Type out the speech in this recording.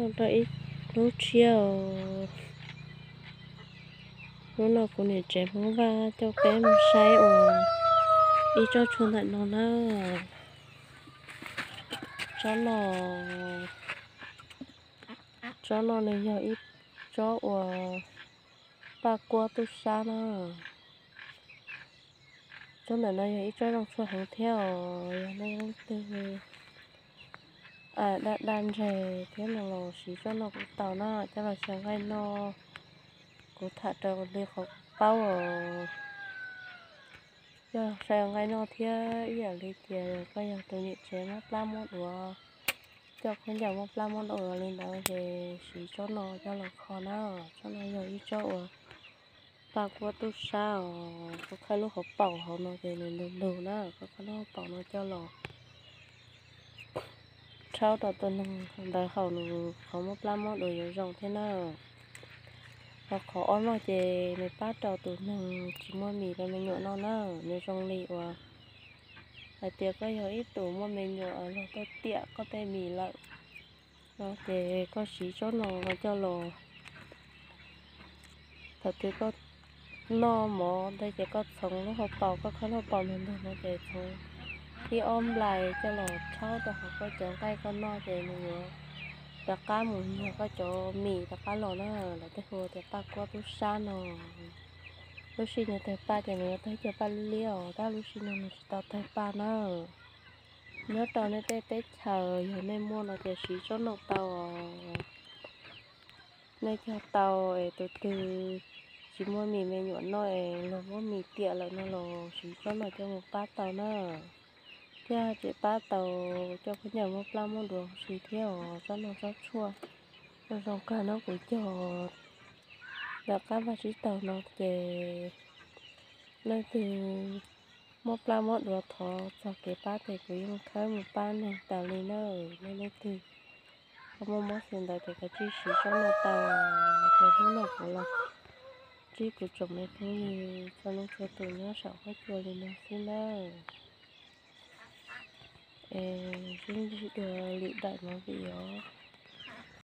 Rau ib hnub tshiab os. Hnub no kuv niam tsev Hmoob Vaj coj peb mus saib uas ib tsob tshuaj ntawm no na. Tsob no, tsob no nws yog ib tsob uas paj kuab tub sab na. Tsob ntawm no yog ib tsob zoo tshuaj heev thiab os, yog nej leej twg daj daj ntseg thiab no los siv tsob no kuj tau na, coj los xyaw nqaij noj. Kuv tham raws li qhov paub os, coj los xyaw nqaij noj thiab ib yam li tias koj yog tus niam tsev muab plab muab duav, coj khaub ncaws muab plab muab duav li ntawd ces siv tsob no coj los kho na. Tsob no yog ib tsob uas paj kuab tub sab os, koj khawb lub hauv paus hauv no ces nws ntug ntug na, koj khawb lub hauv paus no coj los rhaub rau tus neeg ntawd haus nws qhov muab plab muab duav yuav zoo thiab na. Ho qhov ob no ces nws pab rau tus neeg tsis muaj mis rau me nyuam noj na, nws zoo li uas hais tias koj yog ib tus muaj me nyuam luag tuaj tiam koj tej mis lawm no ces koj siv tsob no coj los, thaum twg koj noj mov ntawd ces koj txhoov lub hauv paus, koj khawb lub hauv paus ntug ntug no ces txhoov ib ob nplais coj los rhaub rau hauv koj cov nqaij koj noj ces nws yuav rov qab mus nyiag koj cov mis rov qab los na. Lawv thiaj hu tias paj kuab tub sab no. Lub sij nws tawg paj ces nws yuav tawg cov paj liab liab os, tab lub sij no nws tsis tau tawg paj na. Nyob rau nej tej teb chaws yog nej muaj no ces siv tsob no tau os. Nej cog tau es tus twg tsis muaj mis me nyuam noj es luag muab mis tiam lawm no los siv tsob no coj mus pab tau na. Thiab tseem pab tau coj khaub ncaws muab plab muab duav huv si thiab os. Tsob no tsob tshuaj zoo zoo kawg no, kuv cog ntawm qab vaj tsib taug no ces leej twg muab plab muab duav thov txog kev pab ces kuv yeej khawb mus pab neeg tas li na. Nej leej twg ho muaj mob xws ntawd ces kav tsij siv tsob no tau. Ces hnub no kuv los ntsib kuv tsoom me phooj ywg txhua leej txhua tus nyob saum huab cua li no xwb nawb. Es sib ntsib dua lwm daim movie os.